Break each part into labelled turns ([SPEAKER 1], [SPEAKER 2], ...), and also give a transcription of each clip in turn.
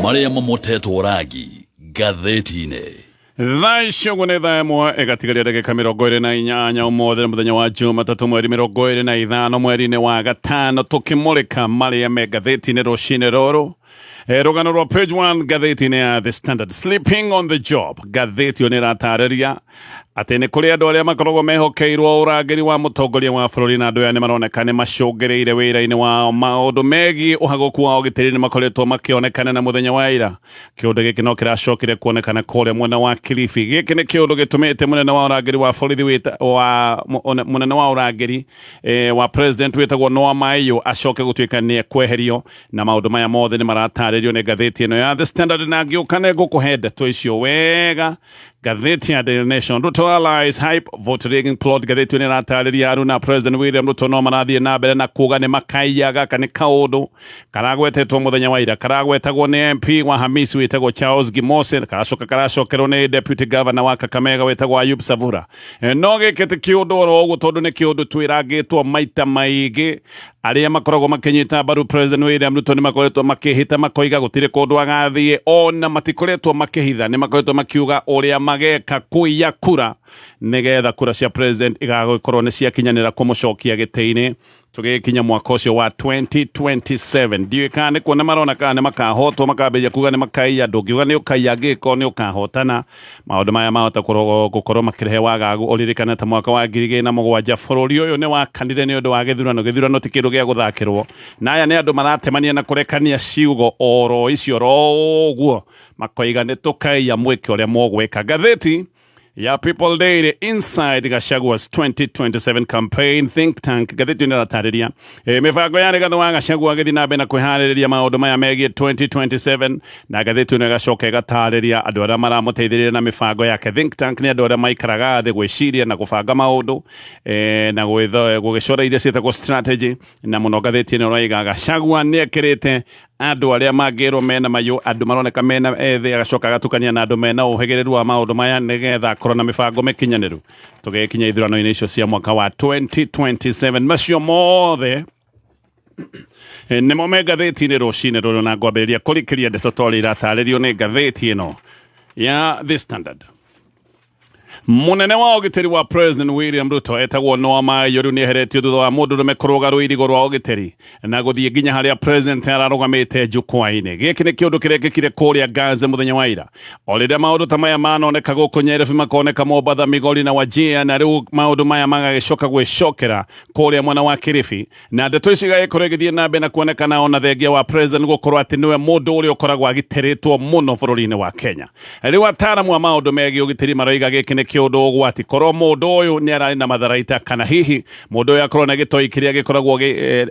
[SPEAKER 1] Marĩa mamotetwo rangi ngathĩti-inĩ.
[SPEAKER 2] Thaa icio ũguo nĩ thaa 1 ĩgatigaria ndagĩka 28. Ũmũthĩ nĩ mũthenya wa Jumatatũ, mweri 25 mweri-inĩ wa gatano, tũkĩmũrĩka marĩa me ngathĩti-inĩ rũcinĩ rũrũ. Rũgano rwa page 1 ngathĩti-inĩ ya The Standard, "Sleeping on the Job". Ngathĩti ĩyo nĩ ĩratarĩria atĩ nĩ kũrĩ andũ arĩa makoragwo mehokeirwo ũrangĩri wa mũtongoria wa bũrũri, na andũ aya nĩ maroneka nĩ macũngĩrĩire wĩra-inĩ wao. Maũndũ megiĩ ũhagũku wa ũgitĩri nĩ makoretwo makĩonekana, na mũthenya wa ira kĩũndũ gĩkĩ no kĩracokire kuonekana kũrĩa mwena wa Kilifi. Gĩkĩ nĩ kĩũndũ gĩtũmĩte mũnene wa ũrangĩri wa borithi wĩta, wa mũnene wa ũrangĩri wa president wĩtagwo Noah Maiyo acoke gũtuĩka nĩ ekweherio, na maũndũ maya mothe nĩ maratarĩrio nĩ ngathĩti ĩno ya The Standard, na ngĩũka nĩ ngũkũhe ndeto icio wega. Ngathĩti ya Daily Nation, "Ruto Allies Hype Vote Rigging Plot". Ngathĩti ĩyo nĩ ĩratarĩria aruna President William Ruto no marathiĩ na mbere na kuga nĩ makaiya. Gaka nĩ kaũndũ karagwetetwo mũthenya wa ira, karagwetagwo nĩ MP wa Hamisi wĩtagwo Charles Gimose, karacoka karacokerwo nĩ Deputy Governor wa Kakamega wĩtagwo Ayub Savura. No gĩkĩ ti kĩũndũ oro ũguo, tondũ nĩ kĩũndũ twĩrangĩtwo maita maingĩ. Arĩa makoragwo makĩnyita mbaru President William Ruto nĩ makoretwo makĩhĩta, makoiga gũtirĩ kũndũ agathiĩ, ona matikoretwo makĩhitha, nĩ makoretwo makiuga ũrĩa mageka kũiya kura nĩgetha kura cia president igagĩkorwo nĩ ciakinyanĩra kũmũcokia gĩtĩ-inĩ tũgĩkinya mwaka ũcio wa 2027. Ndiũĩ kana nĩ kuona marona kana nĩ makahotwo, makambĩrĩria kuga nĩ makaiya. Ndũngiuga nĩ ũkaiya angĩkorwo nĩ ũkahotana. Maũndũ maya mahota gũkorwo makĩrehe wagagu. Ũririkane ta mwaka wa 2007 bũrũri ũyũ nĩ wakanire nĩ ũndũ wa gĩthurano. Gĩthurano ti kĩndũ gĩa gũthakĩrwo, na aya nĩ andũ maratemania na kũrekania ciugo oro icio oro ũguo, makoiga nĩ tũkaiya, mwĩke ũrĩa mũgwĩka. Ngathĩti ya People Daily, "Inside Gachagua's 2027 Campaign Think Tank". Ngathĩti ĩno ĩratarĩria mĩbango ya Rigathĩ wa Gachagua agĩthiĩ na mbere na kwĩharĩrĩria maũndũ maya megiĩ 2027, na ngathĩti ĩno ĩgacoka ĩgatarĩria andũ arĩa maramũteithĩrĩria na mĩbango yake. Think tank nĩ andũ arĩa maikaraga thĩ gwĩciria na gũbanga maũndũ na gũgĩcora iria ciĩtagwo strategy. Na mũno ngathĩti ĩno ĩroiga Gachagua nĩ ekĩrĩte andũ arĩa mangĩrwo mena mayũ, andũ maroneka mena ethĩ, agacoka agatukania na andũ mena ũhĩgĩrĩru wa maũndũ maya, nĩgetha akorwo na mĩbango mĩkinyanĩru tũgĩkinya ithurano-inĩ icio cia mwaka wa 2027. Macio mothe nĩmo me ngathĩti-inĩ rũcinĩ rũrũ, na ngwambĩrĩria kũrikĩria ndeto ta ũrĩa iratarĩrio nĩ ngathĩti ĩno ya The Standard. Mũnene wa ũgitĩri wa President William Ruto etagwo Noah Maiyo rĩu nĩeheretio thutha wa mũndũrũme kũrũga rũirigo rwa ũgitĩri na gũthiĩ nginya harĩa president ararũgamĩte jukwaa-inĩ. Gĩkĩ nĩ kĩũndũ kĩrekĩkire kũrĩa Ganze mũthenya wa ira, o rĩrĩa maũndũ ta maya manoneka gũkũ Nyairobi, makoneka Mombatha, Migori na Wajir, na rĩu maũndũ maya magagĩcoka gwĩcokera kũrĩa mwena wa Kilifi, na ndeto ici igagĩkorwo igĩthiĩ na mbere na kuonekana ona thengia wa president gũkorwo atĩ nĩwe mũndũ ũrĩa ũkoragwo agitĩrĩtwo mũno bũrũri-inĩ wa Kenya. Rĩu ataaramu a maũndũ megiĩ ũgitĩri maroiga gĩkĩ nĩ kĩũndũ ũgwati, korwo mũndũ ũyũ nĩ ararĩ na matharaita, kana hihi mũndũ ũyũ akorwo na gĩtoi kĩrĩa gĩkoragwo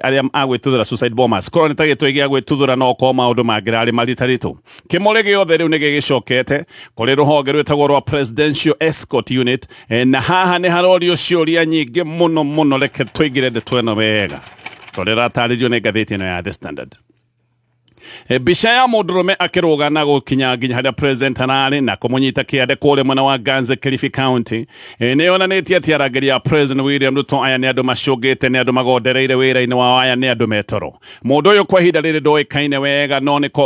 [SPEAKER 2] arĩa a gwĩtuthũra, suicide bombers, korwo nĩ ta gĩtoi gĩa gwĩtuthũra, no korwo maũndũ mangĩrarĩ maritaritũ. Kĩmũrĩ gĩothe rĩu nĩ gĩgĩcokete kũrĩ rũhonge rwĩtagwo rwa Presidential Escort Unit, na haha nĩ harorio ciũria nyingĩ mũno mũno. Reke tũingĩre ndeto ĩno wega tondũ ĩratarĩrio nĩ ngathĩti ĩno ya The Standard. Mbica ya mũndũrũme akĩrũga na gũkinya nginya harĩa president ararĩ na kũmũnyita kĩande kũrĩa mwena wa Ganze, Kilifi County, nĩ yonanĩtie atĩ arangĩri a President William Ruto aya nĩ andũ macũngĩte, nĩ andũ magondereire wĩra-inĩ wao, aya nĩ andũ metoro. Mũndũ ũyũ kwa ihinda rĩrĩ ndoĩkaine wega,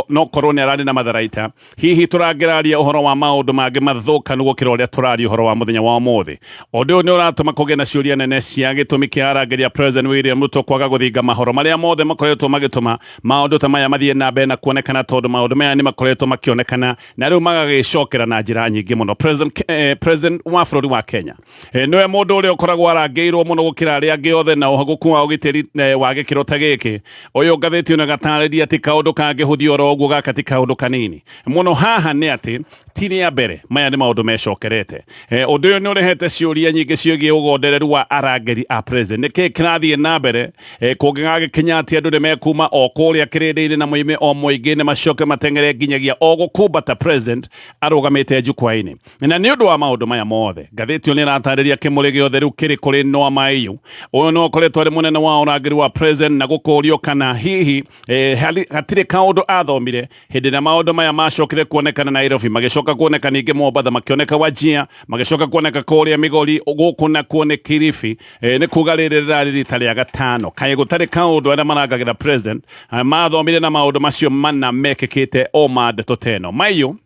[SPEAKER 2] no korwo nĩ ararĩ na matharaita, hihi tũrangĩraria ũhoro wa maũndũ mangĩ mathũkanu gũkĩra ũrĩa tũraria ũhoro wa mũthenya wa ũmũthĩ. Ũndũ ũyũ nĩ ũratũma kũgĩe na ciũria nene cia gĩtũmi kĩa arangĩri a President William Ruto kwaga gũthinga mahoro marĩa mothe makoretwo magĩtũma maũndũ ta maya mathiĩ na mbere na kuonekana, tondũ maũndũ maya nĩ makoretwo makĩonekana na rĩu magagĩcokera na njĩra nyingĩ mũno. President wa bũrũri wa Kenya nĩwe mũndũ ũrĩa ũkoragwo arangĩirwo mũno gũkĩra arĩa angĩ othe na ũhagũku wa ũgitĩri wa gĩkĩro ta gĩkĩ. Ũyũ ngathĩti ĩno ĩgatarĩria atĩ kaũndũ kangĩhũthio oro ũguo, gaka ti kaũndũ kanini mũno. Haha nĩ atĩ ti rĩa mbere, maya nĩ maũndũ mecokerete. Ũndũ ũyũ nĩ ũrehete ciũria nyingĩ ciĩgiĩ ũgondereru wa arangĩri a president. Nĩkĩ kĩrathiĩ na mbere kũngĩgagĩkinya atĩ andũ nĩ mekuma o kũrĩa kĩrĩndĩ-inĩ na moime o mũingĩ-inĩ, macoke mateng'ere nginyagia o gũkumbata president arũgamĩte jukwaa-inĩ? Na nĩ ũndũ wa maũndũ maya mothe, ngathĩti ĩyo nĩ ĩratarĩria kĩmũrĩ gĩothe rĩu kĩrĩ kũrĩ Noah Maiyu. Ũyũ nĩ ũkoretwo arĩ mũnene wa ũrangĩri wa president, na gũkũrio kana hihi hatirĩ kaũndũ athomire hĩndĩ ĩrĩa maũndũ maya macokire kuonekana Nairobi, magĩcoka kuoneka ningĩ Mombatha, makĩoneka Wajir, magĩcoka kuoneka kũrĩa Migori, gũkũ nakuo nĩ Kilifi. Nĩ kuga rĩrĩ rĩrarĩ rita rĩa gatano. Kaĩ gũtarĩ kaũndũ arĩa marangagĩra president mathomire na maũndũ maya? Macio mana mekĩkĩte o ma ndeto ta ĩno. Maiyo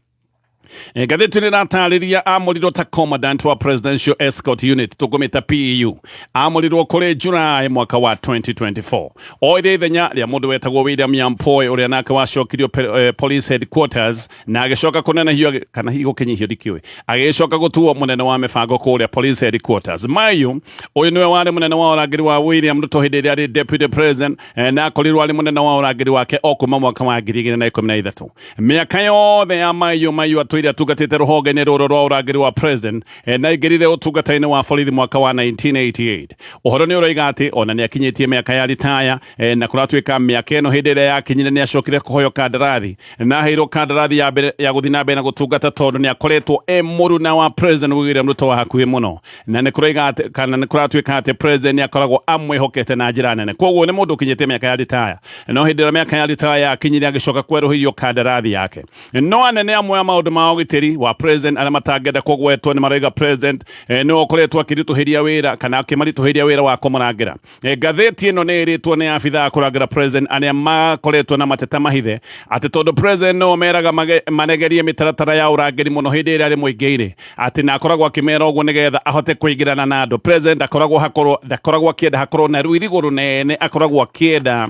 [SPEAKER 2] Ngathĩti nĩ ĩratarĩria amũrirwo ta commandant wa Presidential Escort Unit, tũkũmĩta PEU. Amũrirwo kũrĩ July mwaka wa 2024, oire ithenya rĩa mũndũ wetagwo William Nyampoe, ũrĩa nake wacokirio police headquarters na agĩcoka kũnenehio kana hihi gũkĩnyihio ndikĩũĩ, agĩcoka gũtuo mũnene wa mĩbango kũrĩa police headquarters. Maiyo ũyũ nĩwe warĩ mũnene wa ũrangĩri wa William Ruto hĩndĩ ĩrĩa arĩ deputy president, na akorirwo arĩ mũnene wa ũrangĩri wake o kuma mwaka wa 2013. Mĩaka yothe ya Maiyo, Maiyo atũire atungatĩte rũhonge-inĩ rũrũ rwa ũrangĩri wa president, na aingĩrire ũtungata-inĩ wa borithi mwaka wa 1988. Ũhoro nĩ ũroiga atĩ ona nĩ akinyĩtie mĩaka ya ritaya, na kũratuĩka mĩaka ĩno hĩndĩ ĩrĩa yakinyire nĩ acokire kũhoywo kandarathi na aheirwo kandarathi ya mbere ya gũthiĩ na mbere na gũtungata, tondũ nĩ akoretwo e mũruna wa president William Ruto wa hakuhĩ mũno, na nĩ kũroiga atĩ kana nĩ kũratuĩka atĩ president nĩ akoragwo amwĩhokete na njĩra nene. Koguo nĩ mũndũ ũkinyĩtie mĩaka ya ritaya, no hĩndĩ ĩrĩa mĩaka ya ritaya yakinyire agĩcoka kwerũhĩrio kandarathi yake. No anene amwe a maũndũ ma ũgitĩri wa president arĩa matangĩenda kũgwetwo nĩ maroiga president nĩwe ũkoretwo akĩritũhĩria wĩra kana akĩmaritũhĩria wĩra wa kũmũrangĩra. Ngathĩti ĩno nĩ ĩrĩtwo nĩ abithaa kũrangĩra president arĩa makoretwo na mateta mahithe atĩ tondũ president no meraga maregerie mĩtaratara ya ũrangĩri mũno hĩndĩ ĩrĩa arĩ mũingĩ-inĩ, atĩ na akoragwo akĩmera ũguo nĩgetha ahote kũingĩrana na andũ. President ndakoragwo akĩenda hakorwo na rũirigo rũnene, akoragwo akĩenda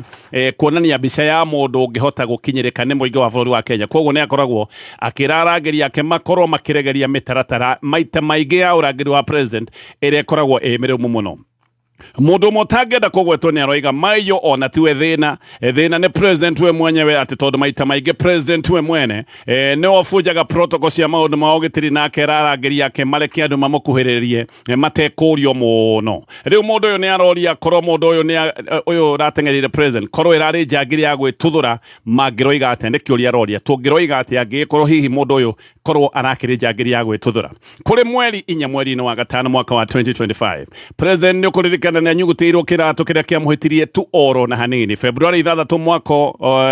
[SPEAKER 2] kuonania mbica ya mũndũ ũngĩhota gũkinyĩrĩka nĩ mũingĩ wa bũrũri wa Kenya. Koguo nĩ akoragwo akĩra arangĩri ake makorwo makĩregeria mĩtaratara maita maingĩ ya ũrangĩri wa president ĩrĩa ĩkoragwo ĩ mĩrũmu mũno. Mũndũ ũmwe ũtangĩenda kũgwetwo nĩ aroiga Maiyo ona tiwe thĩna, thĩna nĩ president we mwenyewe, atĩ tondũ maita maingĩ president we mwene nĩwe ũbunjaga protocol cia maũndũ ma ũgitĩri na akera arangĩri ake mareke andũ mamũkuhĩrĩrie matekũrio mũno. Rĩu mũndũ ũyũ nĩ aroria korwo mũndũ ũyũ nĩ ũyũ ũrateng'erire president korwo ĩrarĩ njangiri ya gwĩtuthũra mangĩroiga atĩa? Nĩ kĩũria aroria, tũngĩroiga atĩa angĩgĩkorwo hihi mũndũ ũyũ korwo arakĩrĩ njangiri ya gwĩtuthũra? Kũrĩ mweri 4 mweri-inĩ wa gatano mwaka wa 2025, president nĩ ũkũririkana nĩ anyugutĩirwo kĩratũ kĩrĩa kĩamũhĩtirie tu oro na hanini. February 6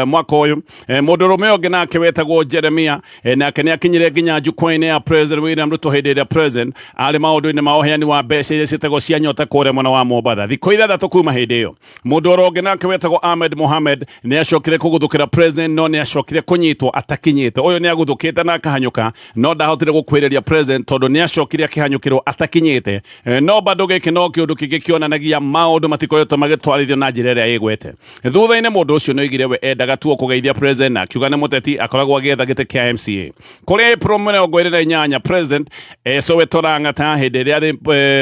[SPEAKER 2] mwaka ũyũ, mũndũrũme ũngĩ nake wetagwo Jeremia, nake nĩ akinyire nginya jukwaa-inĩ ya president William Ruto hĩndĩ ĩrĩa president arĩ maũndũ-inĩ ma ũheani wa mbeca iria ciĩtagwo cia nyota kũrĩa mwena wa Mombatha. Thikũ 6 kuma hĩndĩ ĩyo, mũndũ oro ũngĩ nake wetagwo Ahmed Mohamed nĩ acokire kũguthũkĩra president, no nĩ acokire kũnyitwo atakinyĩte. Ũyũ nĩ aguthũkĩte na akahanyũka, no ndahotire gũkuhĩrĩria president tondũ nĩ acokire akĩhanyũkĩrwo atakinyĩte. No bado gĩkĩ no kĩũndũ kĩngĩ kĩonanagia maũndũ matikoretwo magĩtwarithio na njĩra ĩrĩa ĩgwete. Thutha-inĩ mũndũ ũcio nĩ oigire we endaga tu o kũgeithia president, na akiuga nĩ mũteti akoragwo agĩetha gĩtĩ kĩa MCA. Kũrĩ April 28, president Soweto Lang'ata hĩndĩ ĩrĩa arĩ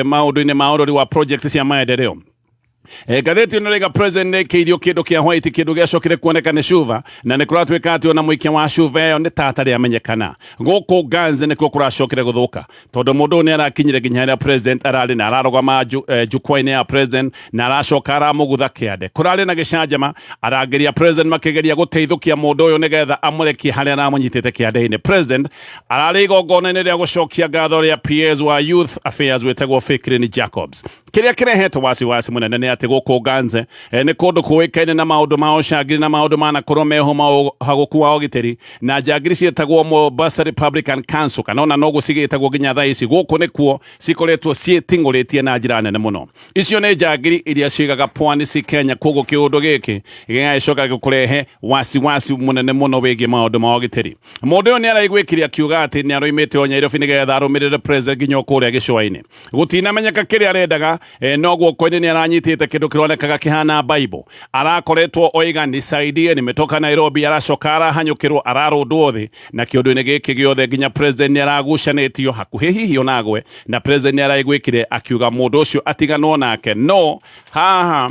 [SPEAKER 2] maũndũ-inĩ ma ũrori wa project cia maendeleo. Ngathĩti ĩno ĩraiga president nĩ ĩkĩirio kĩndũ kĩa white, kĩndũ gĩacokire kuoneka nĩ cuba, na nĩ kũratuĩka atĩ ona mũikia wa cuba ĩyo nĩ ta atarĩ amenyekana. Gũkũ Ganze nĩkuo kũracokire gũthũka, tondũ mũndũ ũyũ nĩ arakinyire nginya harĩa president ararĩ na ararũgama jukwaa-inĩ ya president na aracoka aramũgutha kĩande. Kũrarĩ na gĩcanjama, arangĩri a president makĩgeria gũteithũkia mũndũ ũyũ nĩgetha amũrekie harĩa aramũnyitĩte kĩande-inĩ. President ararĩ igongona-inĩ rĩa gũcokia ngatho rĩa PS wa Youth Affairs wĩtagwo Fikrini Jacobs. Kĩrĩa kĩrehete wasiwasi mũnene nĩ atĩ gũkũ Ganze nĩ kũndũ kũĩkaine na maũndũ ma ũcangiri na maũndũ manakorwo meho ma ũhagũku wa ũgitĩri, na njangiri ciĩtagwo Mombasa Republican Council kana ona noguo cigĩtagwo nginya thaa ici, gũkũ nĩkuo cikoretwo ciĩting'ũrĩtie na njĩra nene mũno. Icio nĩ njangiri iria ciigaga pwani ci Kenya, koguo kĩũndũ gĩkĩ gĩgagĩcoka gĩkũrehe wasiwasi mũnene mũno wĩgiĩ maũndũ ma ũgitĩri. Mũndũ ũyũ nĩ araiguĩkire akiuga atĩ nĩ aroimĩte o Nyairobi nĩgetha arũmĩrĩre president nginya o kũrĩa gĩcũa-inĩ. Gũtinamenyeka kĩrĩa arendaga, no guoko-inĩ nĩ aranyitĩte kĩndũ kĩronekaga kĩhana Bible. Arakoretwo oiga nisaidie, nimetoka Nairobi, aracoka arahanyũkĩrwo, ararũndwo thĩ. Na kĩũndũ-inĩ gĩkĩ gĩothe nginya president nĩ aragucanĩtio hakuhĩ hihi onagwe, na president nĩ araiguĩkire akiuga mũndũ ũcio atiganwo nake. No haha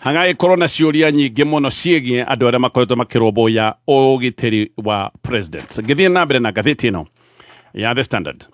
[SPEAKER 2] hagagĩkorwo na ciũria nyingĩ mũno ciĩgiĩ andũ arĩa makoretwo makĩrũmbũiya ũgitĩri wa president. Ngĩthiĩ na mbere na ngathĩti ĩno ya The Standard,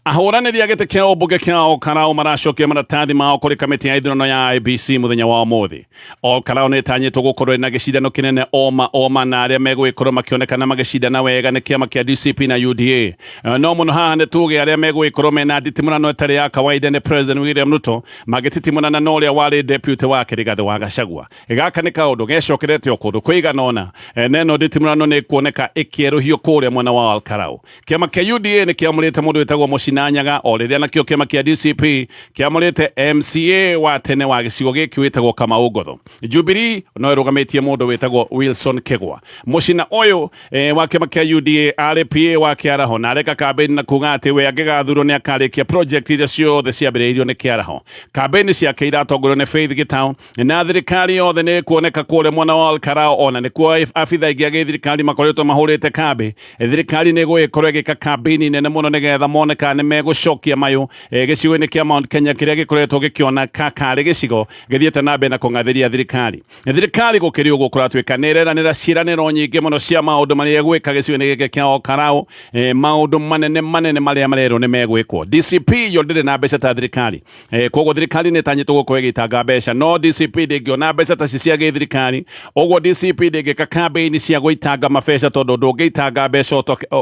[SPEAKER 2] ahũranĩri a gĩtĩ kĩa ũmbunge kĩa Olkarau maracokia maratathi mao kũrĩ kamĩtĩ ya ithurano ya IEBC mũthenya wa ũmũthĩ. Olkarau nĩ ĩtanyĩtwo gũkorwo ĩna gĩcindano kĩnene oma oma, na arĩa megũgĩkorwo makĩonekana magĩcindana wega nĩ kĩama kĩa DCP na UDA. No mũno haha nĩ tuge arĩa megũgĩkorwo mena nditimũrano ĩtarĩ ya kawaida nĩ President William Ruto magĩtitimũrana na ũrĩa warĩ deputy wake Rigathĩ wa Gachagua. Gaka nĩ kaũndũ gecokerete o kũndũ kũigana ũna, na ĩno nditimũrano nĩ ĩkuoneka ĩkĩerũhio kũrĩa mwena wa Olkarau. Kĩama kĩa UDA nĩ kĩamũrĩte mũndũ wĩtagwo Mũcina George Nanyaga, o rĩrĩa nakĩo kĩama kĩa DCP kĩamũrĩte MCA wa tene wa gĩcigo gĩkĩ wĩtagwo Kamau Ngotho. Jubilee no ĩrũgamĩtie mũndũ wĩtagwo Wilson Kegwa. Mũcina ũyũ wa kĩama kĩa UDA arĩ PA wa Kĩaraho na areka kambĩini na kuga atĩ we angĩgathurwo nĩ akarĩkia project iria ciothe ciambĩrĩirio nĩ Kĩaraho. Kambĩini ciake iratongorio nĩ Faith Gitau na thirikari yothe nĩ ĩkuoneka kũrĩa mwena wa Olkarao, ona nĩkuo abitha aingĩ a gĩthirikari makoretwo mahũrĩte kambĩ. Thirikari nĩ ĩgũgĩkorwo ĩgĩka kambĩini nene mũno nĩgetha mone kana nĩ megũcokia mayũ gĩcigo-inĩ kĩa Mount Kenya kĩrĩa gĩkoretwo gĩkĩoneka karĩ gĩcigo gĩthiĩte na mbere na kũng'athĩria thirikari. Thirikari gũkĩrĩ ũguo kũratuĩka nĩ ĩreranĩra ciĩranĩro nyingĩ mũno cia maũndũ marĩa ĩgwĩka gĩcigo-inĩ gĩkĩ kĩa Olkarau, maũndũ manene manene marĩa marerwo nĩ megwĩkwo. DCP yo ndĩrĩ na mbeca ta thirikari, koguo thirikari nĩ ĩtanyĩtwo gũkorwo ĩgĩitanga mbeca, no DCP ndĩngĩona mbeca ta ci cia gĩthirikari. Ũguo DCP ndĩngĩka kambĩini cia gũitanga mabeca tondũ ndũngĩitanga mbeca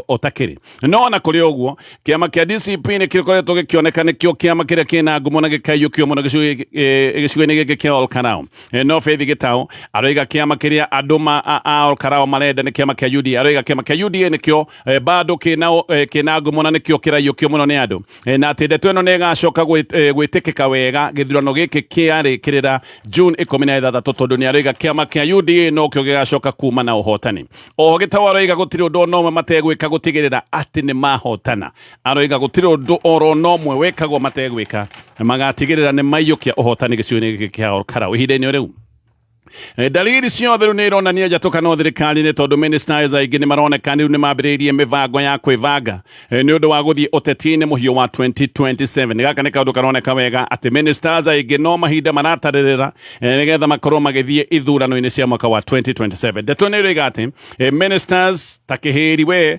[SPEAKER 2] ũtakĩrĩ. No ona kũrĩ ũguo, kĩama kĩa DCP nĩ kĩkoretwo gĩkĩoneka nĩkĩo kĩama kĩrĩa kĩna ngumo na gĩkaiyũkio mũno gĩcigo-inĩ gĩkĩ kĩa Olkarau. No Faith Gitau aroiga kĩama kĩrĩa andũ a Olkarau marenda nĩ kĩama kĩa UDA. Aroiga kĩama kĩa UDA nĩkĩo bado kĩna ngumo na nĩkĩo kĩraiyũkio mũno nĩ andũ, na atĩ ndeto ĩno nĩ ĩgacoka gwĩtĩkĩka wega gĩthurano gĩkĩ kĩarĩkĩrĩra June 16, tondũ nĩ aroiga kĩama kĩa UDA nokĩo gĩgacoka kuma na ũhotani. Oho Gitau aroiga gũtirĩ ũndũ ona ũmwe mategwĩka gũtigĩrĩra atĩ nĩ mahotana. Aroiga gũtirĩ ũndũ oro na ũmwe wĩkagwo mategwĩka, magatigĩrĩra nĩ maiyũkia ũhotani gĩcigo-inĩ gĩkĩ kĩa Olkarau. Ihinda-inĩ rĩu, dalili ciothe rĩu nĩ ironania njatũkano thirikari-inĩ, tondũ ministers aingĩ nĩ maroneka rĩu nĩ mambĩrĩirie mĩbango ya kwĩbanga nĩ ũndũ wa gũthiĩ ũteti-inĩ mũhiũ wa 2027. Gaka nĩ kaũndũ karoneka wega atĩ ministers aingĩ no mahinda maratarĩrĩra nĩgetha makorwo magĩthiĩ ithurano-inĩ cia mwaka wa 2027. Ndeto nĩ ĩroiga atĩ ministers ta Kĩhĩri we,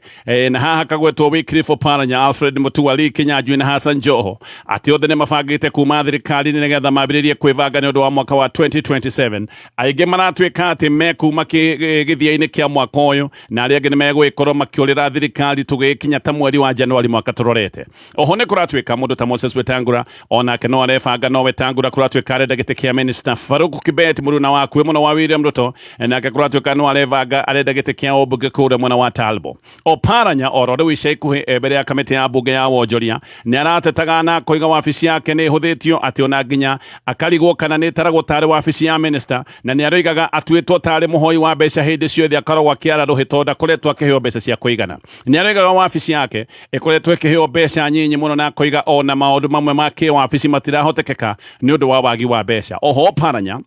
[SPEAKER 2] na haha kagwetwo Wycliffe Oparanya, Alfred Mutua, Lee Kinyanjui na Hassan Joho, atĩ othe nĩ mabangĩte kuma thirikari-inĩ nĩgetha mambĩrĩrie kwĩbanga nĩ ũndũ wa mwaka wa 2027. Aingĩ maratuĩka atĩ mekuma gĩthia-inĩ kĩa mwaka ũyũ, na arĩa angĩ nĩ megũgĩkorwo makĩũrĩra thirikari tũgĩkinya ta mweri wa Januari mwaka tũrorete. Oho nĩ kũratuĩka mũndũ ta Moses Wetangula onake no arebanga, no Wetangula kũratuĩka arenda gĩtĩ kĩa minister. Farouk Kibet, mũruna wakuĩ mũno wa William Ruto, nake kũratuĩka no arebanga, arenda gĩtĩ kĩa ũmbunge kũrĩa mwena wa Talbo. Oparanya oro rĩu ica ikuhĩ mbere ya kamĩtĩ ya mbunge ya wonjoria nĩ aratetaga na akoiga wabici yake nĩ ĩhũthĩtio, atĩ ona nginya akarigwo kana nĩ ĩtaragwo tarĩ wabici ya minister, na nĩ aroigaga atuĩtwo tarĩ mũhoi wa mbeca hĩndĩ ciothe, akoragwo akĩara rũhĩ tondũ ndakoretwo akĩheo mbeca cia kũigana. Nĩ aroigaga wabici yake ĩkoretwo ĩkĩheo mbeca nyinyi mũno, na akoiga ona maũndũ mamwe ma kĩwabici matirahotekeka nĩ ũndũ wa wagi wa mbeca. Oho Oparanya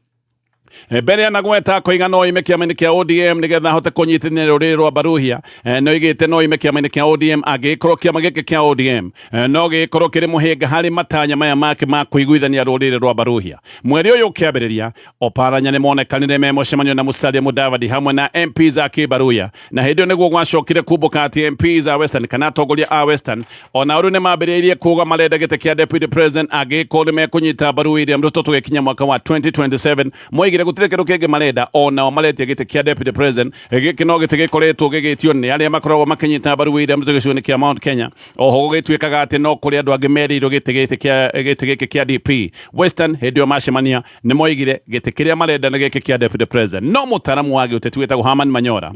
[SPEAKER 2] mbere anagweta akoiga no oime kĩama-inĩ kĩa ODM nĩgetha ahote kũnyitithania rũrĩrĩ rwa Baruhia. No oigĩte no oime kĩama-inĩ kĩa ODM angĩgĩkorwo kĩama gĩkĩ kĩa ODM no gĩgĩkorwo kĩrĩ mũhĩnga harĩ matanya maya make ma kũiguithania rũrĩrĩ rwa Baruhia. Mweri ũyũ ũkĩambĩrĩria, Oparanya nĩ monekanire me mũcemanio na Musalia Mudavadi hamwe na MPs a Kĩbaruya, na hĩndĩ ĩyo nĩguo gwacokire kumbũka atĩ MPs a Western kana atongoria a Western ona rĩu nĩ mambĩrĩirie kuga marenda gĩtĩ kĩa deputy president angĩgĩkorwo nĩ mekũnyita mbaru William Ruto tũgĩkinya mwaka wa 2027. Moigire gũtirĩ kĩndũ kĩngĩ marenda, onao maretia gĩtĩ kĩa deputy president. Gĩkĩ no gĩtĩ gĩkoretwo gĩgĩtio nĩ arĩa makoragwo makĩnyita mbaru William Ruto gĩcigo-inĩ kĩa Mount Kenya. Oho gũgĩtuĩkaga atĩ no kũrĩ andũ angĩ merĩirwo gĩtĩ gĩkĩ kĩa DP. Western hĩndĩ ĩyo macemania nĩ moigire gĩtĩ kĩrĩa marenda nĩ gĩkĩ kĩa deputy president. No mũtaaramu wa gĩũteti wĩtagwo Herman Manyora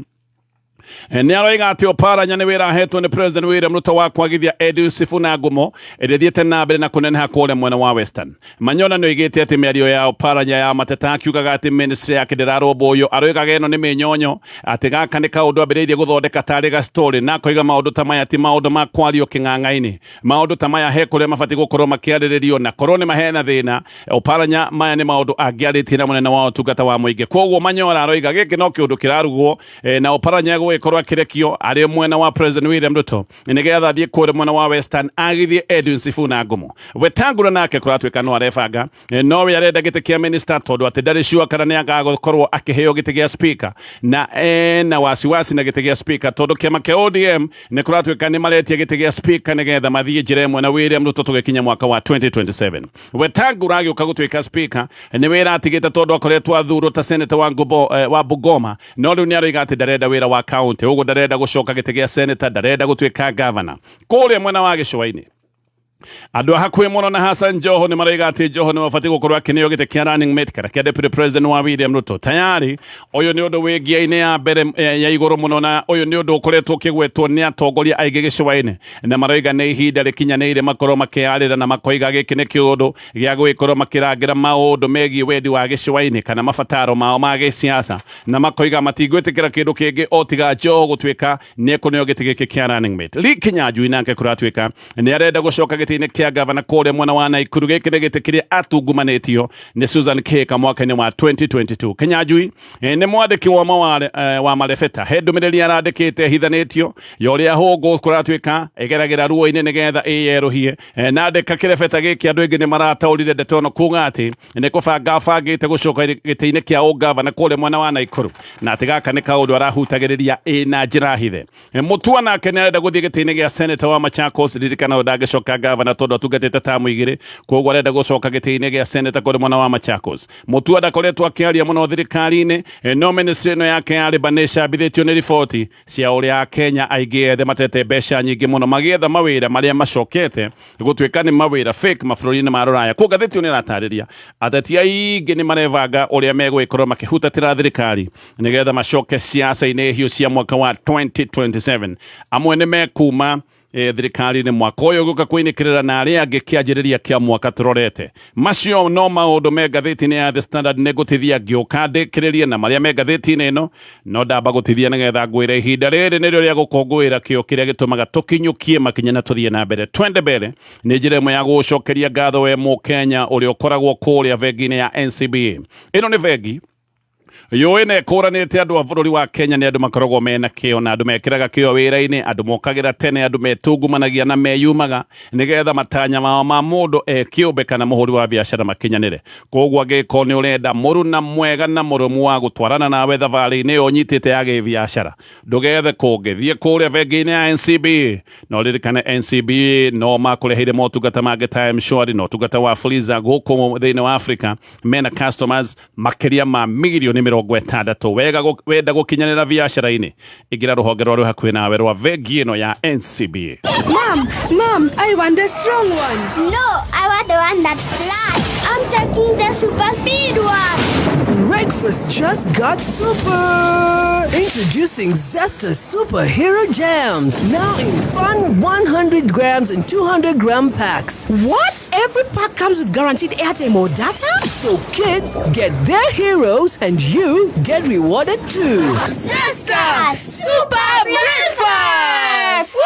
[SPEAKER 2] nĩ aroiga atĩ Oparanya nĩ wĩra ahetwo nĩ President William Ruto wa kwagithia Edwin Sifuna ngumo ĩrĩa ĩthiĩte na mbere na kũneneha kũrĩa mwena wa Western. Manyora nĩ oigĩte atĩ mĩario ya Oparanya ya mateta akiugaga atĩ ministry yake ndĩrarũmbũywo, aroigaga ĩno nĩ mĩnyonyo, atĩ gaka nĩ kaũndũ ambĩrĩirie gũthondeka tarĩ ga story, na akoiga maũndũ ta maya ti maũndũ ma kwario kĩng'ang'a-inĩ. Maũndũ ta maya he kũrĩa mabatiĩ gũkorwo makĩarĩrĩrio, na korwo nĩ mahena thĩna Oparanya, maya nĩ maũndũ angĩarĩtie na mũnene wa ũtungata wa mũingĩ. Koguo Manyora aroiga gĩkĩ no kĩũndũ kĩrarugwo, na Oparanya gũgĩkorwo akĩrekio arĩ mwena wa President William Ruto nĩgetha athiĩ kũrĩa mwena wa Western agithie Edwin Sifuna ngumo. Wetangula nake kũratuĩka no arebanga, nowe arenda gĩtĩ kĩa minister tondũ atĩ ndarĩ sure kana nĩ agagũkorwo akĩheo gĩtĩ gĩa speaker, na ena wasiwasi na gĩtĩ gĩa speaker tondũ kĩama kĩa ODM nĩ kũratuĩka nĩ maretia gĩtĩ gĩa speaker nĩgetha mathiĩ njĩra ĩmwe na William Ruto tũgĩkinya mwaka wa 2027. Wetangula agĩũka gũtuĩka speaker nĩ wĩra atigĩte tondũ akoretwo athurwo ta senator wa Bungoma, no rĩu nĩ aroiga atĩ ndarenda wĩra wa county, ũguo ndarenda gũcoka gĩtĩ gĩa senator, ndarenda gũtuĩka governor. Kũrĩa mwena wa gĩcũa-inĩ, Andũ a hakuhĩ mũno na Hassan Joho nĩ maraiga atĩ Joho nĩ wabatiĩ gũkorwo akĩneo gĩtĩ kĩa running mate kana kĩa deputy president wa William Ruto. Tayari ũyũ nĩ ũndũ wĩ ngia-inĩ ya mbere ya igũrũ mũno, na ũyũ nĩ ũndũ ũkoretwo ũkĩgwetwo nĩ atongoria aingĩ gĩcũa-inĩ, na maroiga nĩ ihinda rĩkinyanĩire makorwo makĩarĩra, na makoiga gĩkĩ nĩ kĩũndũ gĩa gũgĩkorwo makĩrangĩra maũndũ megiĩ wendi wa gĩcũa-inĩ kana mabataro mao ma gĩsiasa, na makoiga matingwĩtĩkĩra kĩndũ kĩngĩ o tiga Joho gũtuĩka nĩ ekũneo gĩtĩ gĩkĩ kĩa running mate. Lee Kinyanjui nake kũratuĩka nĩ arenda gũcoka gĩtĩ-inĩ kĩa gavana kũrĩa mwena wa Naikuru. Gĩkĩ nĩ gĩtĩ kĩrĩa atungumanĩtio nĩ Susan Kihika mwaka-inĩ wa 2022. Kinyanjui nĩ mwandĩki wa maware, wa marebeta. He ndũmĩrĩri arandĩkĩte hithanĩtio ya ũrĩa hũngũ kũratuĩka ĩgeragĩra ruo-inĩ nĩgetha ĩyerũhie. Na andĩka kĩrebeta gĩkĩ andũ aingĩ nĩ marataũrire ndeto ĩno kuga atĩ nĩ kũbanga abangĩte gũcoka gĩtĩ-inĩ kĩa ũgavana kũrĩa mwena wa Naikuru, na atĩ gaka nĩ kaũndũ arahutagĩrĩria ĩ na njĩra hithe. Mutua nake nĩ arenda gũthiĩ gĩtĩ-inĩ gĩa senator wa Machakos. Ririkana ũyũ ndangĩcoka gavana tondũ atungatĩte tamu igĩrĩ, koguo arenda gũcoka gĩtĩ-inĩ gĩa senator kũrĩ mwena wa Machakos. Mutua ndakoretwo akĩaria mũno thirikari-inĩ, no ministry ĩno yake ya Labour nĩ ĩcambithĩtio nĩ riboti cia ũrĩa Akenya aingĩ ethĩ matete mbeca nyingĩ mũno magĩetha mawĩra marĩa macokete gũtuĩka nĩ mawĩra fake mabũrũri-inĩ ma rũraya. Kũu ngathĩti ĩyo nĩ ĩratarĩria ateti aingĩ nĩ marebanga ũrĩa megũgĩkorwo makĩhutatĩra thirikari nĩgetha macoke siasa-inĩ hiũ cia mwaka wa 2027. Amwe nĩ mekuma thirikari-inĩ mwaka ũyũ gũka kũinĩkĩrĩra, na arĩa angĩ kĩanjĩrĩria kĩa mwaka tũrorete. Macio no maũndũ me ngathĩti-inĩ ya The Standard. Nĩ ngũtithia ngĩũka ndĩkĩrĩrie na marĩa me ngathĩti-inĩ ĩno, no ndamba gũtithia nĩgetha ngwĩre ihinda rĩrĩ nĩrĩo rĩa gũkũngũĩra kĩo kĩrĩa gĩtũmaga tũkinyũkie makinya na tũthiĩ na mbere. Twende mbere nĩ njĩra ĩmwe ya gũgũcokeria ngatho we Mũkenya ũrĩa ũkoragwo kũrĩa bengi-inĩ ya NCBA. Ĩno nĩ bengi yũĩ na ĩkũranĩte andũ a bũrũri wa Kenya nĩ andũ makoragwo mena kĩo na andũ mekĩraga kĩo wĩra-inĩ, andũ mokagĩra tene, andũ metungumanagia na meyumaga nĩgetha matanya mao ma mũndũ e kĩũmbe kana mũhũri wa biacara makinyanĩre. Koguo angĩkorwo nĩ ũrenda mũruna mwega na mũrũmu wa gũtwarana nawe thabarĩ-inĩ ĩyo ũnyitĩte ya gĩbiacara, ndũgethe kũngĩ, thiĩ kũrĩa bengi-inĩ ya NCBA. Na ũririkane NCBA no makũreheire motungata mangĩ ta M-Shwari na ũtungata wa Fuliza gũkũ thĩinĩ wa Africa. Mena customers makĩria ma mirioni 60. Wega wenda gũkinyanĩra biacara-inĩ, ingĩra rũhonge rwa rwĩ hakuhĩ nawe rwa bengi ĩno ya NCBA.
[SPEAKER 3] Mom, Mom, I want the strong one.
[SPEAKER 4] No, I want the one that flies. I'm taking the super speed one.
[SPEAKER 5] Breakfast just got super! Introducing Zesta Superhero Jams, now in fun 100 grams and 200 gram packs.
[SPEAKER 6] What? Every pack comes with guaranteed airtime or data?
[SPEAKER 5] So kids get their heroes and you get rewarded too.
[SPEAKER 6] Zesta Super Breakfast!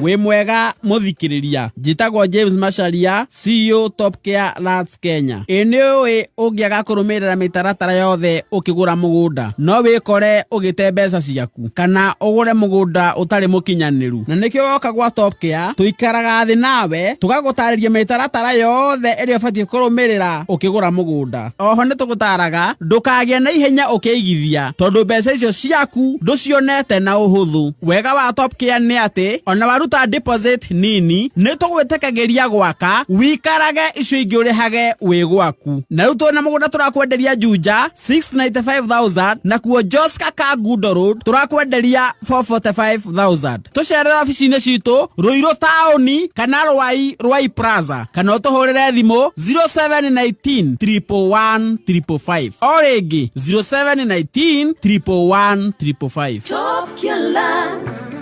[SPEAKER 7] Wĩ mwega mũthikĩrĩria, njĩtagwo James Macharia, CEO Top Care Lands Kenya. Ĩ nĩ ũĩ ũngĩaga kũrũmĩrĩra mĩtaratara yothe ũkĩgũra mũgũnda no wĩkore ũgĩte mbeca ciaku kana ũgũre mũgũnda ũtarĩ mũkinyanĩru, na nĩkĩo woka gwa Top Care tũikaraga thĩ nawe tũgagũtarĩria mĩtaratara yothe ĩrĩa ũbatiĩ kũrũmĩrĩra ũkĩgũra mũgũnda. Oho nĩ tũgũtaraga ndũkagĩe na ihenya ũkĩigithia tondũ mbeca icio ciaku ndũcionete na ũhũthũ. Wega wa Top Care nĩ atĩ ona waruta deposit nini nĩ tũgwĩtĩkagĩria gwaka wikarage, icio ingĩ ũrĩhage wĩ gwaku. Na rĩu twĩna mũgũnda tũrakwenderia Juja 695,000, nakuo Joska Kangundo Road tũrakwenderia 445,000. Tũcerere obici-inĩ citũ Ruiru taũni kana Rwai, Rwai Plaza, kana ũtũhũrĩre thimũ 0719 111 555. O rĩngĩ 0719 111 555.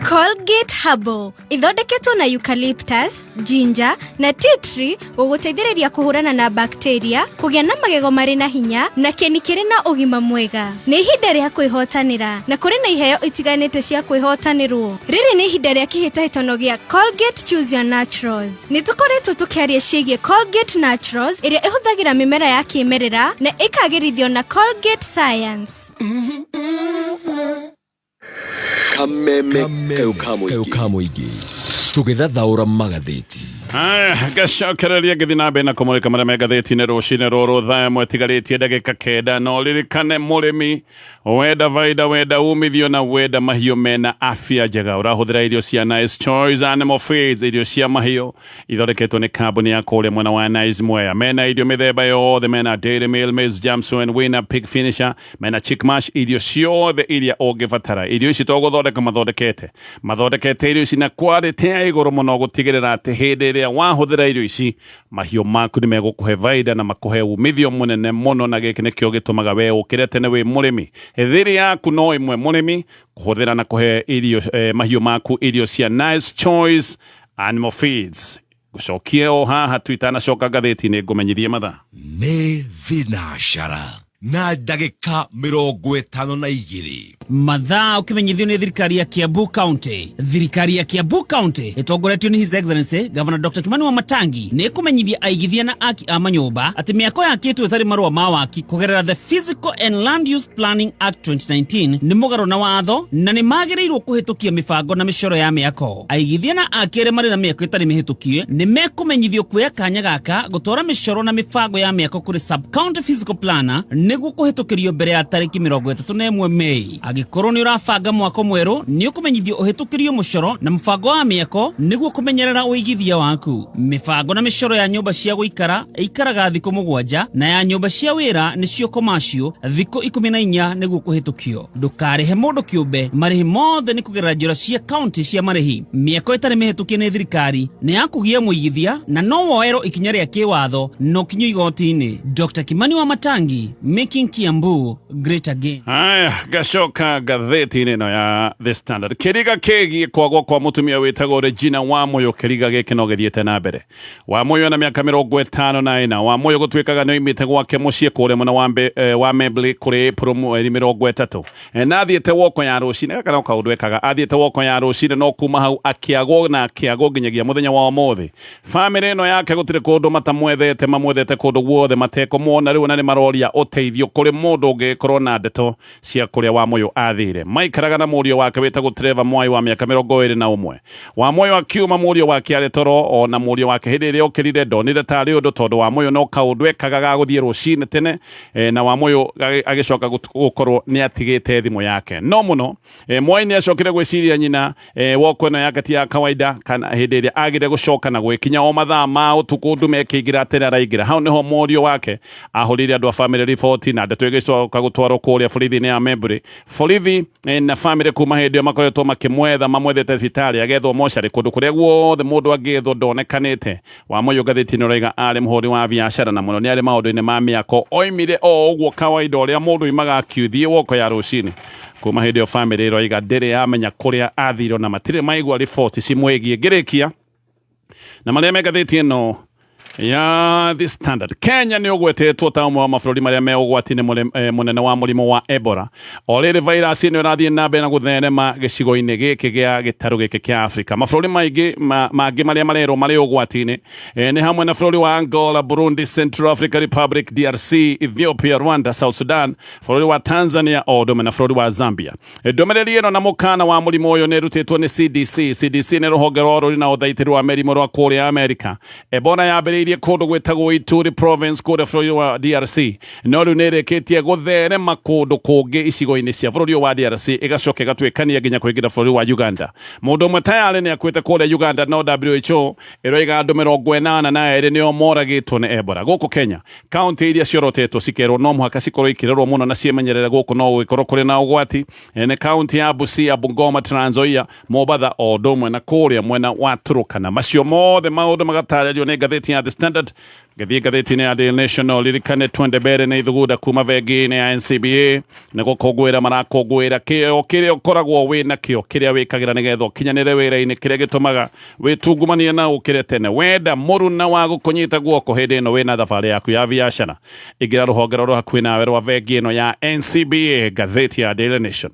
[SPEAKER 8] Colgate Herbal ithondeketwo na eucalyptus, ginger na tea tree gũgũteithĩrĩria kũhũrana na bacteria, kũgĩa na magego marĩ na hinya na kĩni kĩrĩ na ũgima mwega. Nĩ ihinda rĩa kwĩhotanĩra na kũrĩ na iheo itiganĩte cia kwĩhotanĩrwo. Rĩrĩ nĩ ihinda rĩa kĩhĩtahĩtano gĩa Colgate Choose Your Naturals. Nĩ tũkoretwo tũkĩaria ciĩgiĩ Colgate Naturals ĩrĩa ĩhũthagĩra mĩmera ya kĩmerera na ĩkagĩrithio na Colgate Science.
[SPEAKER 9] Kameme kayũ ka mũingĩ tũgĩthathaũra magathĩti.
[SPEAKER 2] Aya, ngacokereria ngĩthiĩ na mbere na kũmũrĩka marĩa me ngathĩti-inĩ rũcinĩ rũrũ thaa ĩmwe ĩtigarĩtie ndagĩka 9. No ririkane mũrĩmi wenda baida, wenda umithio na wenda mahiũ mena afya njega, ũrahũthĩra irio cia Nice Choice Animal Feeds, irio cia mahiũ ithondeketwo nĩ kambuni ya kũrĩa mwena wa Nice Mwea. Mena irio mĩthemba yothe, mena Dairy Meal, Maize Jamson, Winner, Pig Finisher, mena Chick Mash, irio ciothe iria ũngĩbatara. Irio ici to gũthondeka mathondekete irio ici na quality ya igũrũ mũno, gũtigĩrĩra atĩ hĩndĩ ĩrĩa wahũthĩra irio ici mahiũ maku nĩ megũkũhe baida na makũhe umithio mũnene mũno, na gĩkĩ nĩkĩo gĩtũmaga we ũkĩre tene wĩ mũrĩmi. Thiri yaku no ĩmwe mũrĩmi, kũhũthĩra na kũhe irio mahiũ maku irio cia Nice Choice Animal Feeds. Ngũcokie o haha tu itanacoka ngathĩti-inĩ ngũmenyithie mathaa.
[SPEAKER 9] Nĩ thinacara na ndagĩka 52.
[SPEAKER 7] Mathaa ũkĩmenyithio nĩ thirikari ya Kiambu County. Thirikari ya Kiambu County ĩtongoretio nĩ His Excellency Governor Dr. Kimani Wamatangi nĩ ĩkũmenyithia aigithia na aki a manyũmba atĩ mĩako yakĩtwo ĩtarĩ marũa ma waki kũgerera the Physical and Land Use Planning Act 2019 nĩ mũgarũ na watho na nĩ magĩrĩirwo kũhĩtũkia mĩbango na mĩcoro ya mĩako. Aigithia na aki arĩa marĩ na mĩako ĩtarĩ mĩhĩtũkie nĩ mekũmenyithio kuoya kanya gaka gũtwara mĩcoro na mĩbango ya mĩako kũrĩ sub-county physical planner nĩguo kũhĩtũkĩrio mbere ya tarĩki 31 Mei. Angĩkorwo nĩ ũrabanga mwako mwerũ, nĩ ũkũmenyithio ũhĩtũkĩrio mũcoro na mũbango wa mĩako nĩguo kũmenyerera ũigithia waku. Mĩbango na mĩcoro ya nyũmba cia gũikara ĩikaraga thikũ 7 na ya nyũmba cia wĩra nĩcio commercial thikũ 14 nĩguo kũhĩtũkio. Ndũkarĩhe mũndũ kĩũmbe, marĩhi mothe nĩ kũgerera njĩra cia county cia marĩhi. Mĩako ĩtarĩ mĩhĩtũkie nĩ thirikari nĩ ya kũgia mũigithia na no woerwo ikinya rĩa kĩwatho na ũkinyio igoti-inĩ. Dr. Kimani Wamatangi, making Kiambu great again.
[SPEAKER 2] Aya, ngacoka ngathĩti-inĩ ĩno ya The Standard. Kĩriga kĩgiĩ kwagwo kwa mũtumia wĩtagwo Regina Wamuyu, kĩriga gĩkĩ no gĩthiĩte na mbere. Wamuyu na mĩaka 54. Wamuyu gũtuĩkaga nĩ oimĩte gwake mũciĩ kũrĩa mwena wa Membley kũrĩ April mweri 30. Na athiĩte woko ya rũcinĩ, gaka no kaũndũ ekaga, athiĩte woko ya rũcinĩ no kuma hau akĩagwo na akĩagwo nginyagia mũthenya wa ũmũthĩ. Bamĩrĩ ĩno yake gũtirĩ kũndũ matamwethete, mamwethete kũndũ guothe matekũmuona rĩu, na nĩ maroria ũteithio kũrĩ mũndũ ũngĩkorwo na ndeto cia kũrĩa Wamuyu athire. Maikaraga na mũriũ wake wĩtagwo Trevor Mwai wa mĩaka 21. Wamuyu akiuma mũriũ wake arĩ toro, ona mũriũ wake hĩndĩ ĩrĩa okĩrire ndonire tarĩ ũndũ, tondũ Wamuyu no kaũndũ ekaga ga gũthiĩ rũcinĩ tene, na Wamuyu agĩcoka gũkorwo nĩ atigĩte thimũ yake. No mũno Mwai nĩ acokire gwĩciria nyina woko ĩno yake ti ya kawaida, kana hĩndĩ ĩrĩa agire gũcoka na gwĩkinya o mathaa ma ũtukũ ndume ĩkĩingĩra tene araingĩra. Hau nĩho mũriũ wake ahũrĩire andũ a bamĩrĩ riboti na ndeto ĩgĩcoka gũtwarwo kũrĩa borithi-inĩ ya Membley. Borithi na bamĩrĩ kuma hĩndĩ ĩyo makoretwo makĩmwetha, mamwethete thibitarĩ, agethwo mocarĩ, kũndũ kũrĩa guothe mũndũ angĩethwo ndonekanĩte. Wamuyu ngathĩti-inĩ ũraiga arĩ mũhũri wa biacara na mũno nĩ arĩ maũndũ-inĩ ma mĩako. Oimire o ũguo kawaida ũrĩa mũndũ oimaga akiuthiĩ woko ya rũcinĩ. Kuma hĩndĩ ĩyo bamĩrĩ ĩroiga ndĩrĩ yamenya kũrĩa athire na matirĩ maigua riboti cimwĩgiĩ. Ngĩrĩkia na marĩa me ngathĩti ĩno ya The Standard. Kenya nĩ ũgwetetwo ta ũmwe wa mabũrũri marĩa me ũgwati-inĩ mũnene wa mũrimũ wa Ebola. O rĩrĩ virus ĩno ĩrathiĩ na mbere na gũtherema gĩcigo-inĩ gĩkĩ gĩa gĩtarũ gĩkĩ kĩa Afrika. Mabũrũri maingĩ mangĩ marĩa marerwo marĩ ũgwati-inĩ nĩ hamwe na bũrũri wa Angola, Burundi, Central African Republic, DRC, Ethiopia, Rwanda, South Sudan, bũrũri wa Tanzania o ũndũ ũmwe na bũrũri wa Zambia. Ndũmĩrĩri ĩno na mũkana wa mũrimũ ũyũ nĩ ĩrutĩtwo nĩ CDC. CDC nĩ rũhonge rwa ũrori na ũthaitĩri wa mĩrimũ rwa kũrĩa Amerika. Ebola yambĩrĩirie kũndũ gwĩtagwo Ituri province kũrĩa bũrũri wa DRC, no rĩu nĩ ĩrĩkĩtie gũtherema kũndũ kũngĩ icigo-inĩ cia bũrũri wa DRC, ĩgacoka ĩgatuĩkania nginya kũingĩra bũrũri wa Uganda. Mũndũ ũmwe tayarĩ nĩ akuĩte kũrĩa Uganda, no WHO ĩroiga andũ 82 nĩo moragĩtwo nĩ Ebola. Gũkũ Kenya, kaunti iria ciorotetwo cikerwo no mũhaka cikorwo ikĩrorwo mũno na ciĩmenyerere gũkũ no gũgĩkorwo kũrĩ na ũgwati nĩ kaunti ya Busia, Bungoma, Trans Nzoia, Mombatha o ũndũ ũmwe na kũrĩa mwena wa Turkana. Macio mothe maũndũ magatarĩrio nĩ ngathĩti ya The Standard. Ngĩthiĩ ngathĩti-inĩ ya Daily Nation, ririkane twende mbere nĩ ithugunda kuma bengi-inĩ ya NCBA nĩ gũkũngũĩra marakũngũĩra kĩo kĩrĩa ũkoragwo wĩ nakĩo, kĩrĩa wĩkagĩra nĩgetha ũkinyanĩre wĩra-inĩ, kĩrĩa gĩtũmaga wĩtungumanie na ũkĩre tene. Wenda mũruna wa gũkũnyita guoko hĩndĩ ĩno wĩna thabarĩ yaku ya biacara, ingĩra rũhonge rũrũ hakuhĩ nawe rwa bengi ĩno ya NCBA. Ngathĩti ya Daily Nation.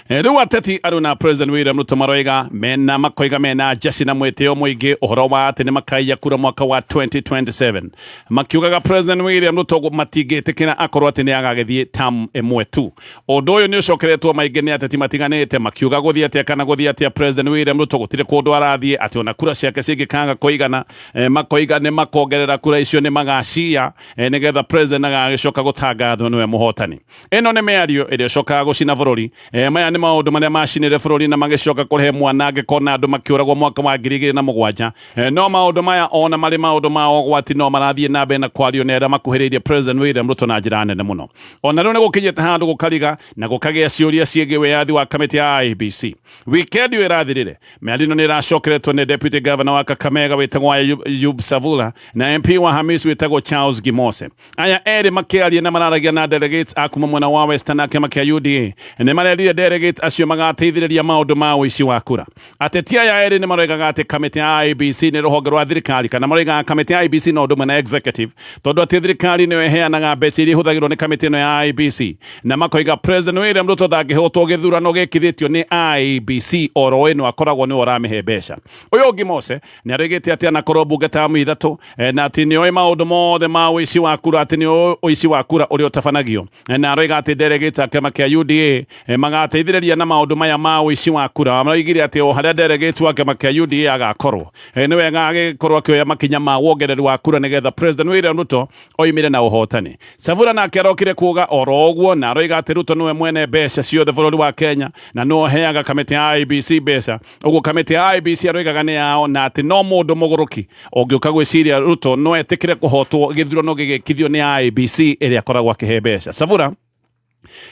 [SPEAKER 2] Rĩu ateti arũ na President William Ruto maroiga mena makoiga mena njeci na mwĩtĩo mũingĩ ũhoro wa atĩ nĩ makaiya kura mwaka wa 2027, makiugaga President William Ruto matingĩtĩkĩra akorwo atĩ nĩ agagĩthiĩ term ĩmwe tu. Ũndũ ũyũ nĩ ũcokeretwo maingĩ nĩ ateti matiganĩte, makiuga gũthiĩ atĩa kana gũthiĩ atĩa, President William Ruto gũtirĩ kũndũ arathiĩ, atĩ ona kura ciake cingĩkaga kũigana, makoiga nĩ makongerera kura icio, nĩ magacia nĩgetha president agagĩcoka gũtangathwo nĩwe mũhotani. Ĩno nĩ mĩario ĩrĩa ĩcokaga gũcina bũrũri. Maya nĩ maũndũ marĩa macinire bũrũri na magĩcoka kũrehe mwanangĩko na andũ makĩũragwo mwaka wa 2007. No maũndũ maya ona marĩ maũndũ ma ũgwati no marathiĩ na mbere na kwario nĩ arĩa makuhĩrĩirie President William Ruto na njĩra nene mũno. Ona rĩu nĩ gũkinyĩte handũ gũkariga na gũkagĩa ciũria ciĩgiĩ wĩyathi wa kamĩtĩ ya IEBC. Weekend ĩyo ĩrathirire, mĩario ĩno nĩ ĩracokeretwo nĩ Deputy Governor wa Kakamega wĩtagwo Ayub Savula na MP wa Hamis wĩtagwo Charles Gimose. Aya erĩ makĩaria na mararagia na delegates a kuma mwena wa Western na kĩama kĩa UDA, nĩ marerire delegates acio magateithĩrĩria maũndũ ma ũici wa kura. Ateti aya erĩ nĩ maroigaga atĩ kamĩtĩ ya IEBC nĩ rũhonge rwa thirikari, kana maroigaga kamĩtĩ ya IEBC no ũndũ ũmwe na executive, tondũ atĩ thirikari nĩyo ĩheanaga mbeca iria ihũthagĩrwo nĩ kamĩtĩ ĩno ya IEBC, na makoiga President William Ruto ndangĩhotwo gĩthurano gĩkithĩtio nĩ IEBC oro ĩno akoragwo nĩwe ũramĩhe mbeca. Ũyũ ũngĩ Mose nĩ aroigĩte atĩ anakorwo mbunge tamu 3, na atĩ nĩoĩ maũndũ mothe ma ũici wa kura, atĩ nĩoĩ ũici wa kura ũrĩa ũtabanagio, na aroiga atĩ delegates a kĩama kĩa UDA magateithĩrĩria na maũndũ maya ma ũici wa kura. Maroigire atĩ o harĩa delegates wa kĩama kĩa UDA agakorwo, nĩ wega agĩkorwo akĩoya makinya ma wongereru wa kura nĩgetha President William Ruto oimire na ũhotani. Savula nake arokire kuga oro ũguo, na aroiga atĩ Ruto nĩwe mwene mbeca ciothe bũrũri wa Kenya na nĩwe ũheaga kamĩtĩ ya IEBC mbeca. Ũguo kamĩtĩ ya IEBC aroigaga nĩ yao, na atĩ no mũndũ mũgũrũki ũngĩũka gwĩciria Ruto no etĩkĩre kũhotwo gĩthurano gĩgĩkithio nĩ IEBC ĩrĩa akoragwo akĩhe mbeca. Savula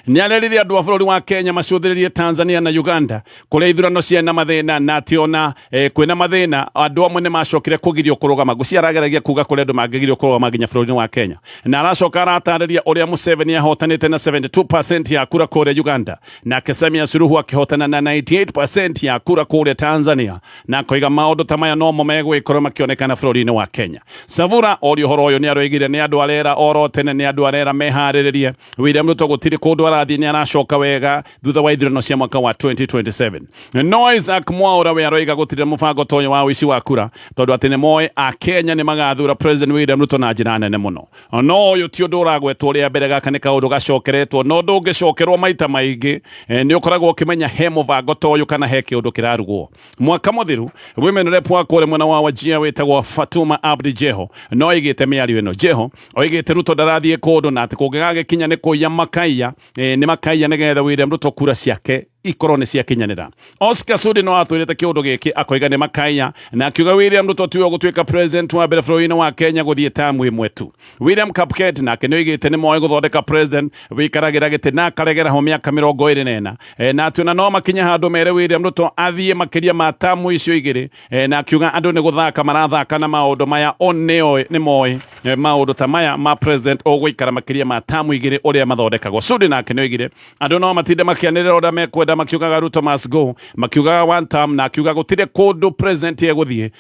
[SPEAKER 2] nĩ arerire andũ a bũrũri wa Kenya macũthĩrĩrie Tanzania na Uganda kũrĩa ithurano ciena mathĩna, na atĩ ona kwĩna mathĩna andũ amwe nĩ macokire kũgirio kũrũgama. Ngũcia arageragia kuga kũrĩa andũ mangĩgirio kũrũgama nginya bũrũri-inĩ wa Kenya, na aracoka aratarĩria ũrĩa Museveni ahotanĩte na 72% ya kura kũrĩa Uganda, nake Samia Suluhu akĩhotana na 98% ya kura kũrĩa Tanzania, na akoiga maũndũ ta maya nomo megũgĩkorwo makĩonekana bũrũri-inĩ wa Kenya. Savula orio ũhoro ũyũ nĩ aroigire nĩ andũ arera oro tene, nĩ andũ arera meharĩrĩrie William Ruto gũtirĩ kũndũ arathiĩ, nĩ aracoka wega thutha wa ithurano cia mwaka wa 2027. No Isaac Mwaura we aroiga gũtirĩ mũbango ta ũyũ wa ũici wa kura, tondũ atĩ nĩ moĩ Akenya nĩ magathura President William Ruto na njĩra nene mũno. No ũyũ ti ũndũ ũragwetwo rĩa mbere, gaka nĩ kaũndũ gacokeretwo, no ndũngĩcokerwo maita maingĩ, nĩ ũkoragwo ũkĩmenya he mũbango ta ũyũ kana he kĩũndũ kĩrarugwo. Mwaka mũthiru women rep wa kũrĩa mwena wa Wajir wĩtagwo Fatuma Abdi Jeho no oigĩte mĩario ĩno. Jeho oigĩte Ruto ndarathiĩ kũndũ, na atĩ kũngĩgagĩkinya nĩ kũiya makaiya, nĩ makaiya nĩgetha William Ruto kura ciake ikorwo nĩ ciakinyanĩra. Oscar Sudi no atwĩrĩte kĩũndũ gĩkĩ, akoiga nĩ makaiya, na akiuga William Ruto tiwe ũgũtuĩka president wa mbere bũrũri-inĩ wa Kenya gũthiĩ tamu ĩmwe tu. William Kapket nake nĩ oigĩte nĩ moĩ gũthondeka president wĩikaragĩra gĩtĩ na akaregera ho mĩaka 24, na atĩ ona no makinye handũ mere William Ruto athiĩ makĩria ma tamu icio 2, na akiuga andũ nĩ gũthaka marathaka na maũndũ maya, o nĩoĩ nĩ moĩ maũndũ ta maya ma president ũgũikara makĩria ma tamu 2 ũrĩa mathondekagwo. Sudi nake nĩ oigire andũ no matinde makĩanĩrĩra ũrĩa mekwenda, makiugaga Ruto must go, makiugaga one term, na akiuga gũtirĩ kũndũ president egũthiĩ,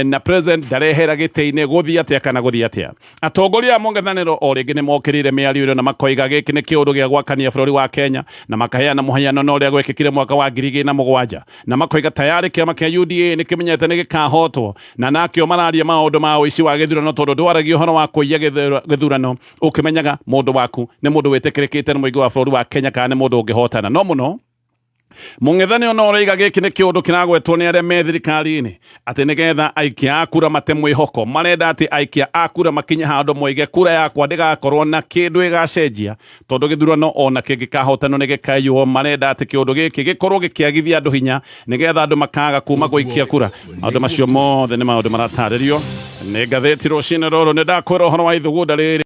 [SPEAKER 2] na president ndarehera gĩtĩ-inĩ gũthiĩ atĩa kana gũthiĩ atĩa. Atongoria a mũng'ethanĩro o rĩngĩ nĩ mokĩrĩire mĩario ĩno na makoiga gĩkĩ nĩ kĩũndũ gĩa gwakania bũrũri wa Kenya, na makaheana mũhiano na ũrĩa gwekĩkire mwaka wa 2007, na makoiga tayarĩ kĩama kĩa UDA nĩ kĩmenyete nĩ gĩkahotwo, na nakĩo mararia maũndũ ma ũici wa gĩthurano, tondũ ndwaragia ũhoro wa kũiya gĩthurano ũkĩmenyaga mũndũ waku nĩ mũndũ wĩtĩkĩrĩkĩte nĩ mũingĩ wa bũrũri wa Kenya kana nĩ mũndũ ũngĩhotana. No mũno mũng'ethanĩro no ũroiga gĩkĩ nĩ kĩũndũ kĩragwetwo nĩ arĩa me thirikari-inĩ atĩ nĩgetha aikia a kura mate mwĩhoko. Marenda atĩ aikia a kura makinye handũ moige kura yakwa ndĩgakorwo na kĩndũ ĩgacenjia, tondũ gĩthurano ona kĩngĩkahotanwo nĩ gĩkaiywo. Marenda atĩ kĩũndũ gĩkĩ gĩkorwo gĩkĩagithia andũ hinya nĩgetha andũ makaga kuma gũikia kura. Maũndũ macio mothe nĩ maũndũ maratarĩrio nĩ ngathĩti rũcinĩ rũrũ. Nĩ ndakwĩra ũhoro wa ithugunda rĩrĩ.